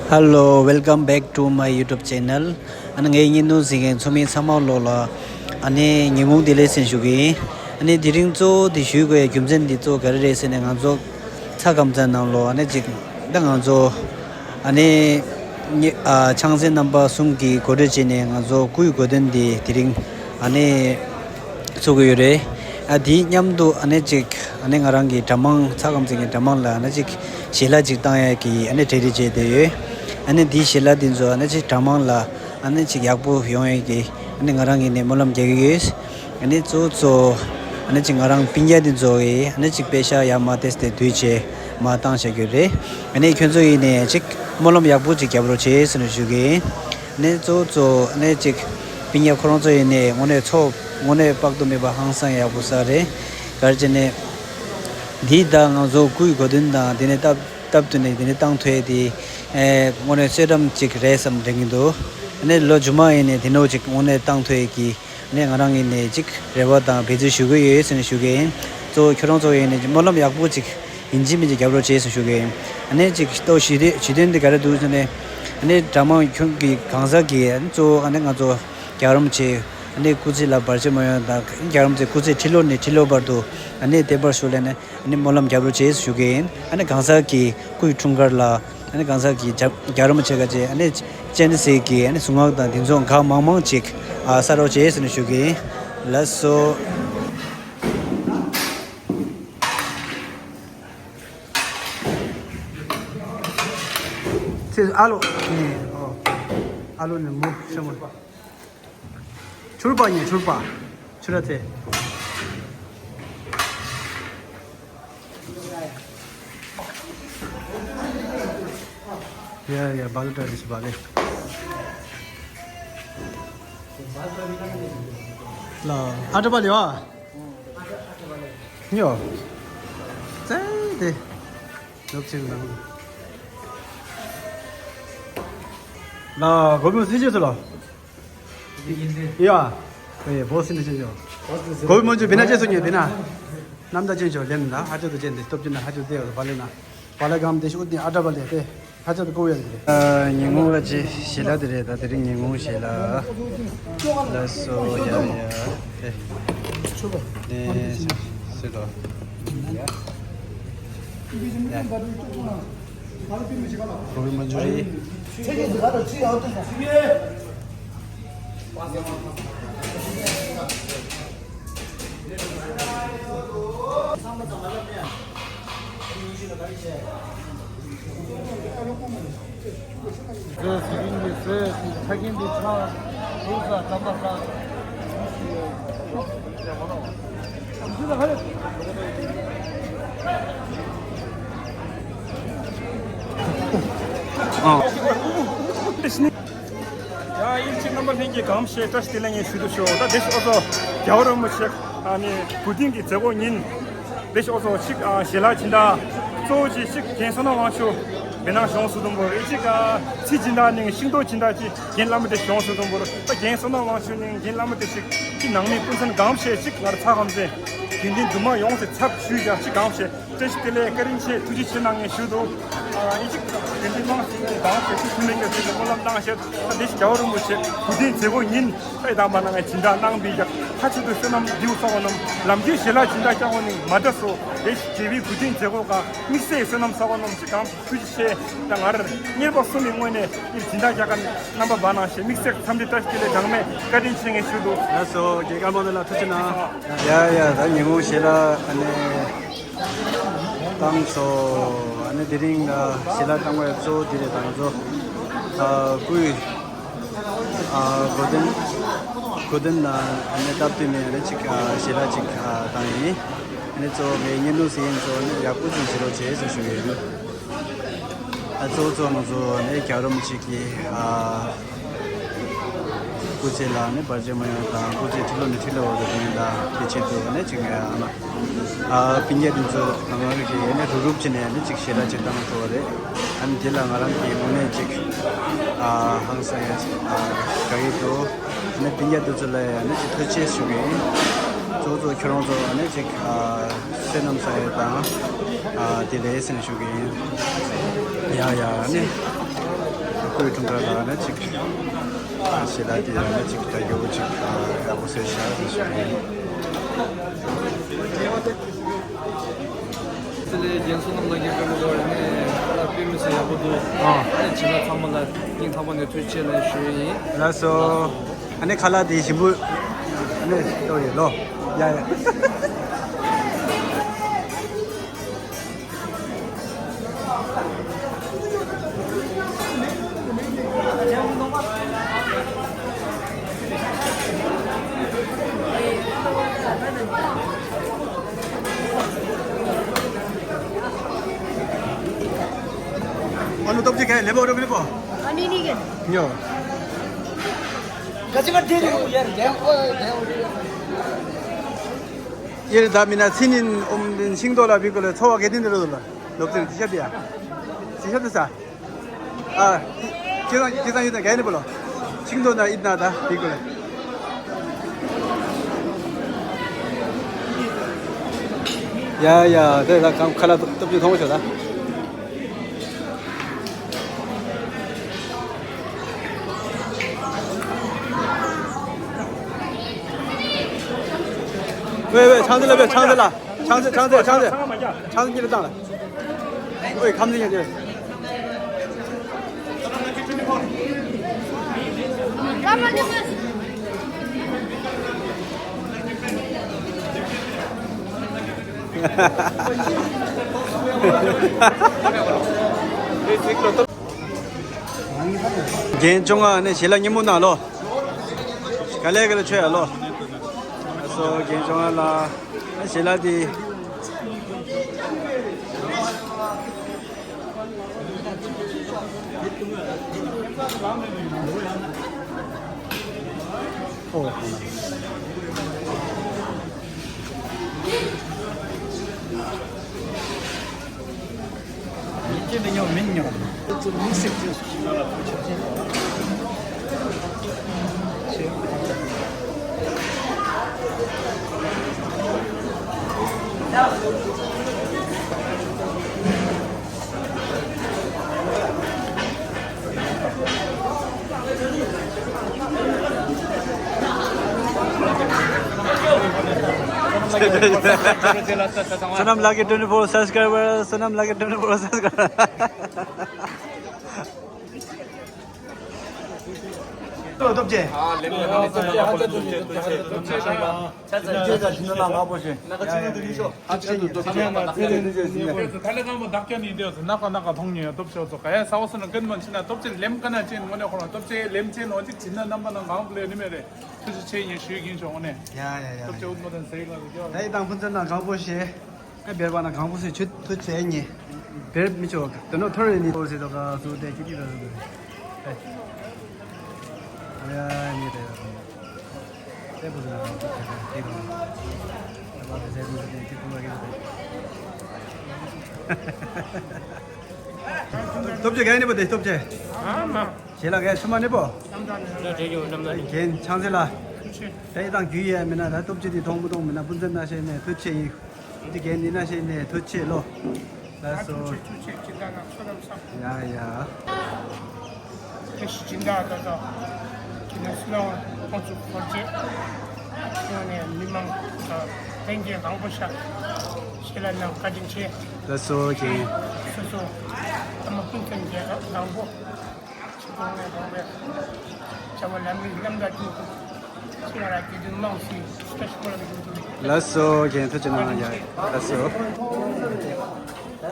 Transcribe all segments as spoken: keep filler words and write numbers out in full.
Hello, welcome back to my YouTube channel. ཨ་ནི་ངའི་བརྙན་ཐུང་གཟིགས་མཁན་ཚང་མ་ལོ་ལ་ཨ་ནི་ཉིན་གུང་བདེ་ལེགས་ཟེར་ཞུ་གི་ཡིན། ཨ་ནི་དེ་རིང་གཙོ་བོ་དེ་ཞུ་དགོས་རྒྱུ་མཚན་འདི་གཙོ་བོ་ག་རེ་རེད་ཟེར་ནས། ང་ཚོ་ཚ་ཁམས་ཚན་ནང་ལོ་ཨ་ནི་ཅིག་ད་ང་ཚོ་ཨ་ནི་ཉི་ཨ་ཆང་ཚན་རྣམ་པ་གསུམ་གྱི་གོ་སྒྲིག་བྱས་ནས་ང་ཚོ་སྐུའི་གོ་སྟོན་འདི་དེ་རིང་ཨ་ནི་ཚུགས་ཀྱི་ཡོད་རེད། ཨ་དེའི་མཉམ་དུ་ཨ་ནི་ཅིག་ཨ་ནི་ང་རང་གི་གྲྭ་མང་ཚ་ཁམས་ཚན་གྱི་གྲྭ་མང་ལ་ཨ་ནི་ཅིག་ཞལ་ལག་ཅིག་བཏང་ཡ་གི་ཨ་ནི་གྲ་སྒྲིག་བྱས་བསྡད་ཡོད། ཨ་ནི་དེའི་ཞལ་ལག་འདི་ཚོ་ཨ་ནི་ཅིག་གྲྭ་མང་ལ་ཨ་ནི་ཅིག་ཡག་པོ་ཡོང་ཡ་གི་ཨ་ནི་ང་རང་གི་ནས་སྨོན་ལམ་རྒྱག་གི་ཡོད། ཨ་ནི་གཙོ་བོ་གཙོ་བོ་ཨ་ནི་ཅིག་ང་རང་སྤུན་ཀྱག་འདི་ཚོ་གི་ཨ་ནི་ཅིག་པེ་ཤག་ཡར་མར་ཏོག་ཙམ་བསྡུས་བྱས་མར་བཏང་བཞག་གི་རེད། ཨ་ནི་ཁྱོད་ཚོ་ཡིན་ནས་ཅིག་སྨོན་ལམ་ཡག་པོ་ཅིག་རྒྱབ་རོགས་བྱེད་ཟེར་ནས་ཞུ་གི་ཡིན། ཨ་ནི་གཙོ་བོ་གཙོ་བོ་ཨ་ནི་ཅིག་སྤུན་ཀྱག་ཁོ་རང་ཚོ་ཡིན་ནས་དངོས་གནས་ཚོགས་དངོས་གནས་དཔག་ཏུ་མེད་པ་ཧང་སང་ཡག་པོ་ས་རེད། ག་རེ་བྱས་ནས་འདི་ད་ང་ཚོ་སྐུའི་གོ་སྟོན་དང་དེ་ནས་སྟབས་སྟབས་བསྟུན་ནས་དེ་ནས་བཏང་ཐུབ་ཡ་དེ་ཨེ་དངོས་གནས་གསོན་བཀྲམ་ཅིག་རེད་བསམ་དྲན་གྱི་འདུག་ཨ་ནི་ལོ་རྗེས་མ་ཡིན་ནས་དེ་ནོ་ཅིག་དངོས་གནས་བཏང་ཐུབ་ཡ་གི་ཨ་ནི་ང་རང་ཡིན་ནས་ཅིག་རེ་བ་དང་འབད་བརྩོན་ཞུ་གི་ཡོད་ཟེར་ནས་ཞུ་གི་ཡིན། གཙོ་བོ་ཁྱོད་རང་ཚོ་ཡིན་ནས་སྨོན་ལམ་ཡག་པོ་ཅིག་ཡིན་གཅིག་མིན་གཅིག་རྒྱབ་རོགས་བྱེད་ཟེར་ཞུ་གི་ཡིན། ཨ་ནི་ཅིག་ལྟོ་ཞུ་དོན་ཞུ་དོན་འདི་ག་རེ་འདུག་ཟེར་ནས་ཨ་ནི་གྲྭ་མང་ཁྱོད་ཀྱི་གང་ཟག་གི་ཨ་ནི་གཙོ་བོ་ཨ་ནི་ང་ཚོ་རྒྱལ་བ་རིན་པོ་ཆེ་ཨ་ནི་སྐུ་ཚེ་ལ་བར་ཆད་མ་ཡོང་དང་རྒྱལ་བ་རིན་པོ་ཆེ་སྐུ་ཚེ་ཁྲི་ལོ་ནས་ཁྲི་ལོ་བར་དུ་ཨ་ནི་བརྟན་པར་བཞུགས་ལ་ནི་ཨ་ནི་སྨོན་ལམ་རྒྱབ་རོགས་བྱེད་ཞུ་གི་ཡིན། ཨ་ནི་གང་ཟག་གི་སྐུའི་འཁྲུངས་སྐར་ལ་ཨ་ནི་གང་ཟག་གི་རྒྱ་རྒྱལ་བ་རིན་པོ་ཆེ་ག་ཅེ་ཨ་ནི་སྤྱན་རས་གཟིགས་ཀྱི་ཨ་ནི་གཟུངས་སྔགས་དང་དེ་ཚོ་གང་མང་མང་ཅིག་ཨ་གསན་རོགས་བྱེད་ཟེར་ནས་ཞུ་གི་ཡིན། ལགས་སོ། ཚེ་ཨ་ལོ་ནི་ཨོ་ཨ་ལོ་ནི་མོ་ཤ་མོ། ཆུར་པ་ཡིན་ཆུར་པ། ཆུ་ར་ཚེ། ཡ་ཡ་བ་ལུ་ཏྲ་རི་སི་བ་ལེ། ལ་ཨ་ཏྲ་བ་ལེ་བ། ཉོ། ཙེ་དེ། ནུབ་ཆིང་དང་། ལ་གོ་མོ་སི་ཅེ་སུ་ལོ། ཡ། ཨེ་བོ་སི་ནི་ཅེ་ཅོ། གོ་མོ་ཅུ་བི་ན་ཅེ་སུ་ཉེ་བི་ན། ནམ་ད་ཅེ་ཅོ་ལེན་ན་ཧ་ཅོ་དུ་ཅེན་དེ་སྟོབས་ཅན་ན་ཧ་ཅོ་དེ་བ་ལེ་ན། བ་ལེ་གམ་དེ་ཤུ་དེ་ཨ་ཏྲ་བ་ལེ་དེ། ཧ་ཅོ་དུ་ཀོ་ཡ་དེ། ཉིན་གུང་ལ་ཅི་ཞེ་ལ་དེ་རེད། ད་དེ་རིང་ཉིན་གུང་ཞེ་ལ། ལ་སོ་ཡ་ཡ་དེ། དེ་སི་ལོ། ཡ། གོ་བི་མ་འཇུ་རེད། ཡ་ཡིན་ཅི་རྣམ་པ་ལྷན་རྒྱས་གང་ཞེས་བཀྲ་ཤིས་བདེ་ལེགས་ངས་ཞུ་དུ་ཤོག་ད་དེ་ཤོག་ཚོ་རྒྱལ་བ་རིན་པོ་ཆེ་ཨ་ནི་གོ་སྟོན་གྱི་མཛད་སྒོ་ཉིན། དེ་ཤོག་ཚོ་ཅིག་ཨ་ཞལ་ལག་སྦྱིན་བདག་གཙོ་བོ་ཅིག་ཅིག་རྒན་བསོད་ནམས་དབང་ཕྱུག་མི་ནང་གཞུང་སུ་དུམ་བུར་ཨི་ཅིག་ཨ་ཚི་སྦྱིན་བདག་ནིང་ཤིང་ཏོག་སྦྱིན་བདག་ཅིག་རྒན་བླ་མ་དེ་གཞུང་སུ་དུམ་བུར་ད་རྒན་བསོད་ནམས་དབང་ཕྱུག་ནིང་རྒན་བླ་མ་དེ་ཅིག་ཅིག་ནང་མི་ཀུན་མཚན་གང་བཤད་ཅིག་ང་ར་ཚ་གམ་ཚེ་དགེ་འདུན་འདུས་མ་ཡོངས་སུ་ཚབ་ཞུས་ཀྱང་ཅིག་གང་བཤད། བཀྲ་ཤིས་བདེ་ལེགས། བཀའ་དྲིན་ཆེ། ཐུགས་རྗེ་ཆེ་གནང་ངས་ཞུ་འདུག་ཨ་ཨི་ཅིག་དགེ་འདུན་དམངས་སུ་ནིང་གང་བཤད་ཅིག་ཐུགས་མེད་ཀྱང་ཅིག་སྨོན་ལམ་གནང་བཤད། ད་དེ་ཞིག་རྒྱལ་བ་རིན་པོ་ཆེ་གོ་སྟོན་མཛད་སྒོ་ཉིན་ད་ཡི་དམ་པ་ན་ངས་སྦྱིན་བདག་གནང་བའི་ཡག་ཁ་ཆེ་དུ་བསོད་ནམས་འདིའུ་ས་བ་རྣམས་ལམ་རྒྱུད་ཞལ་ལག་སྦྱིན་བདག་སྐྱབས་མགོན་ནིང་མ་འདྲ་སོ། དེ་ཞིག་རྒྱལ་བའི་གོ་སྟོན་མཛད་སྒོ་ག་དམིགས་བསལ་བསོད་ནམས་ས་བ་རྣམས་ཅིག་གང་ཐུགས་རྗེ་ཆེ། ད་ང་ར་གཉེར་པ་གསུམ་གྱི་ངོས་ནས་ཨི་སྦྱིན་བདག་རྒྱ་གར་རྣམ་པ་བ་ནང་བཞིན་དམིགས་བསལ་འཚམས་འདྲི་བཀྲ་ཤིས་བདེ་ལེགས་གྲངས་མེད་བཀའ་དྲིན་ཆེ་ངས་ཞུ་འདུག་ལགས་སོ་རྒྱལ་དཀར་མང་ལ་ཐུགས་རྗེ་གནང་། ཡ་ཡ་ད་ཉིན་གུང་ཞལ་ལག་ཨ་ནི་བཏང་སོ། ཨ་ནི་དེ་རིང་ཞལ་ལག་བཏང་བའི་གཙོ་བོ་དེ་རེད། ད་ང་ཚོ་ཨ་སྐུའི་ཨ་གོ་སྟོན་གོ་སྟོན་ལ་ཨ་ནི་སྟབས་བསྟུན་ནས་ཨ་ནི་ཅིག་ཨ་ཞལ་ལག་ཅིག་ཨ་བཏང་ཡིན། ཨ་ནི་གཙོ་བོ་ངའི་བརྙན་ཐུང་གཟིགས་མཁན་ཚོ་ཨ་ནི་ཡག་པོ་ཅིག་བྱེད་རོགས་བྱེད་ཟེར་ཞུ་གི་ཡིན། ཨ་གཙོ་བོ་གཙོ་བོ་ང་ཚོ་ནས་རྒྱལ་བ་རིན་པོ་ཆེ་གི་ཨ་སྐུ་ཚེ་ལ་ནི་བར་ཆད་མ་ཡོང་དང་སྐུ་ཚེ་ཁྲི་ལོ་ནས་ཁྲི་ལོ་བར་དུ་བརྟན་དང་དེ་ཆེད་དུ་ནི་ཅིག་ཨ་ནི་ཨ་སྤུན་ཀྱག་དེ་ཚོ་ང་རང་གི་ནི་རུབ་རུབ་བྱས་ནས་ནི་ཅིག་ཞལ་ལག་ཅིག་བཏང་ཐུབ་པ་རེད། ཨ་ནི་དེ་ལ་ང་རང་གི་ངོས་ནས་ཅིག་ཨ་ཧང་སང་ཡ་ཅིག་ཨ་དགའ་གི་འདུག་ཨ་ནི་སྤུན་ཀྱག་དེ་ཚོ་ལ་ཡ་ནི་ཅིག་ཐུགས་རྗེ་ཆེ་ཞུ་གི་ཡིན། གཙོ་བོ་གཙོ་བོ་ཁྱོད་རང་ཚོ་ནི་ཅིག་ཨ་བསོད་ནམས་བསགས་ཡས་དང་ཨ་དེ་ལས་ཟེར་ནས་ཞུ་གི་ཡིན། ཡ་ཡ་ནི་ ཁོའི་དྲུང་འགྲོ་ལ་ནི་ཅིག་ཞེ་ལ་དེ་ཡང་ནི་ཅིག་ད་ཡོ་ཅིག་ཡག་པོ་ཟེར་ཤག་ཟེར་ཞུ་གི་ཡིན། དེ་ལས་རྒན་ཚོ་རྣམས་ལ་རྒན་པོའི་ངོ་རེ་ནས་ཁ་ལག་དཔེ་མི་སྲིད་ཡག་པོ་འདུག་ཨ་ནི་བྱིན་རླབས་ཚང་མ་ལ་སྙིང་ཐག་པ་ནས་ཐུགས་རྗེ་ཆེ་ལབ་ཞུ་ཡི་ཡིན། ལགས་སོ། ཨ་ནི་ཁ་ལག་དེ་ཞིམ་པོ་ཨ་ནི་ལྟོས་ཡོད་ལོ། ཡ་ཡ། ཨ་ནུ་སྟོབས་ཆེ་གས་ལེ་པོ་རོ་གི་ལེ་པོ། ཨ་ནི་ནི་གན། ཉོ། ག་ཅི་ག་དེ་རེད་ཡར་རྒན་ཨོ་རྒན་ཨོ། ཡེར་ད་མི་ན་ཚི་ནིན་ཨོམ་ཤིང་ཏོ་ལ་བི་ཀོ་ལ་ཚོ་བ་གེ་ཏིན་རོ་ལ་ལོབ་ཙིར་ཅི་ཤ་དེ་ཡ། ཅི་ཤ་དེ་ས། ཨ། ཁྱེད་རང་ཁྱེད་རང་ཡོད་ན་ག་ནས་པོ་ལོ། ཤིང་ཏོ་ན་ཨིད་ན་ད་བི་ཀོ་ལ། ཡ་ཡ་དེ་ལ་ཁམ་ཁ་ལ་སྟོབས་ཀྱིས་མཐོང་ཤོག་ད། ཝེ་ཝེ་ཆང་ཙེ་ལ་ཝེ་ཆང་ཙེ་ལ་ཆང་ཙེ་ཆང་ཙེ་ཆང་ཙེ་ཆང་ཙེ་གཉིས་ལ་བཏང་ལ། ཝེ་ཁམ་ཙེ་ཉལ་ཏེ། རྒན་བཅོ་ལྔ་ནས་ཞལ་ལག་སྙན་མོ་གནང་ལོ། ག་ལེ་ག་ལེ་མཆོད་ཡ་ལོ། ཨ་སོ་རྒན་བཅོ་ལྔ་ལ་ཞལ་ལག་དེ། ཨོ། Sonam Lucky twenty-four subscriber, Sonam Lucky twenty-four subscriber. ལྟོ་སྟོབས་ཆེ། ཁ་ལེ་གང་མོ་བདག་ཅག་ནི་འདི་ནག་ཁ་ནག་ཁ་མཐོང་ཉེ་སྟོབས་ཆེ་ཚོ་ག་ཡ་ས་བ་སུ་ན་ཀན་མ་ཕྱི་ན་སྟོབས་ཆེ་ལེམ་ཀ་ན་ཅན་ངོ་ནས་ཁོ་རང་སྟོབས་ཆེ་ལེམ་ཆེ་ནོ་ཅིག་ཅི་ན་རྣམ་པ་ན་གང་ལས་ནི་མེ་རེ་ཐུགས་རྗེ་ཆེ་ཡིན་ཞུས་ཀྱིན་ཆོག་ནས། ཡ་ཡ་ཡ། སྟོབས་ཆེ་ཨུ་མོ་དང་ཟེར་ལ་ཟེར་ད་ཡི་དང་ཕུན་ཚོགས་ན་གང་པོ་ཞེས། ཨ་བེར་བ་ན་གང་པོ་ཞེས་ཆུ་ཐུ་ཆེ་ཉེ། བེར་མི་ཆོག་དོ་ནོ་ཐོར་རེ་ནི་ཨོ་ཟེར་དོ་ག་སུ་དེ་ཅི་ཏི་ར་ར་ར། ཨ་ཡ་ཉེ་དེ་ར་ར། སྟོབས་ཆེ་ག་ནི་པོ་དེ་སྟོབས་ཆེ། ཞེ་ལ་གའི་ཆུ་མ་ནི་པོ། རྒན་ཆང་ཟེར་ལ། དེ་དང་རྒྱུ་ཡས་མི་ན་ད་སྟོབས་ཆེ་དེ་མཐོང་མི་མཐོང་མི་ན་སྤུན་ཚན་ན་ཤེས་ནས་ཐུ་ཆེ་ཡིན། འདི་གའི་འདི་ན་ཤེས་ནས་ཐུ་ཆེ་ལོ། ལགས་སོ། ཐུ་ཆེ་ཐུ་ཆེ་སྦྱིན་བདག་ལ་ཚོད་ལམ་བསམ། ཡ་ཡ། དེ་ཞིག་སྦྱིན་བདག་ད་ལྟ་ཁྱེད་ནས་སུ་ལའང་ཁོང་ཚོ་འཁོར་རྗེས་ཁྱོད་ནས་མི་མང་ལྷན་རྒྱས་མང་པོ་ཤག་ཞེ་ལ་ནང་བཀའ་དྲིན་ཆེ། ལགས་སོ་ཀྱེ། སོ་སོ་ཨ་མ་སྤུན་ཚན་རྒྱལ་ཁབ་མང་པོ་ཞིག་གཏོང་ནས་རོགས་པས་བྱ་བ་ལམ་རིམ་རྣམ་དག་ཅིག་ཞེ་ལ་ར་དེ་དུས་མང་སྲིད་སྤྲ་ཤོག་ལ་འགྲོ་འགྲོ། ལགས་སོ་ཀྱེ་ཐུགས་རྗེ་གནང་ཡ། ལགས་སོ། ཨ་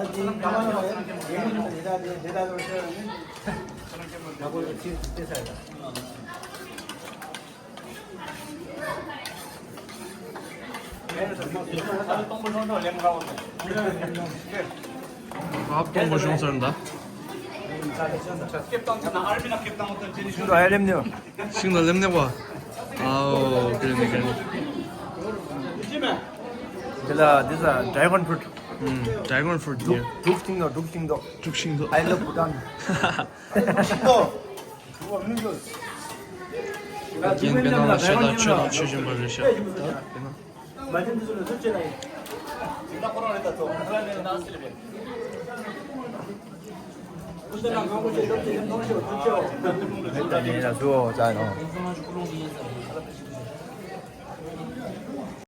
སྟོང་པ་གཞུང་ཚར་འདའ། ཤིང་ལ་ལེམ་ནེ་བ། ཤིང་ལ་ལེམ་ནེ་བ། ཨའོ་ཀེ་རེ་ནེ་ཀེ་རེ་ནེ། དེ་ལ་this is dragon fruit. ཨུམ། dragon fruit ནི། འབྲུག་ཤིང་དང་འབྲུག་ཤིང་དང་། འབྲུག་ཤིང་དང་། I love Bhutan. རྒན་པའི་ནང་ལ་ཞེ་དྲག་ཆོས་དང་ཆོས་བཞིན་པ་རེད་ཤག་དཔེར་ན། ད་ནི་ལ་སུའོ་ཙ་ནོ།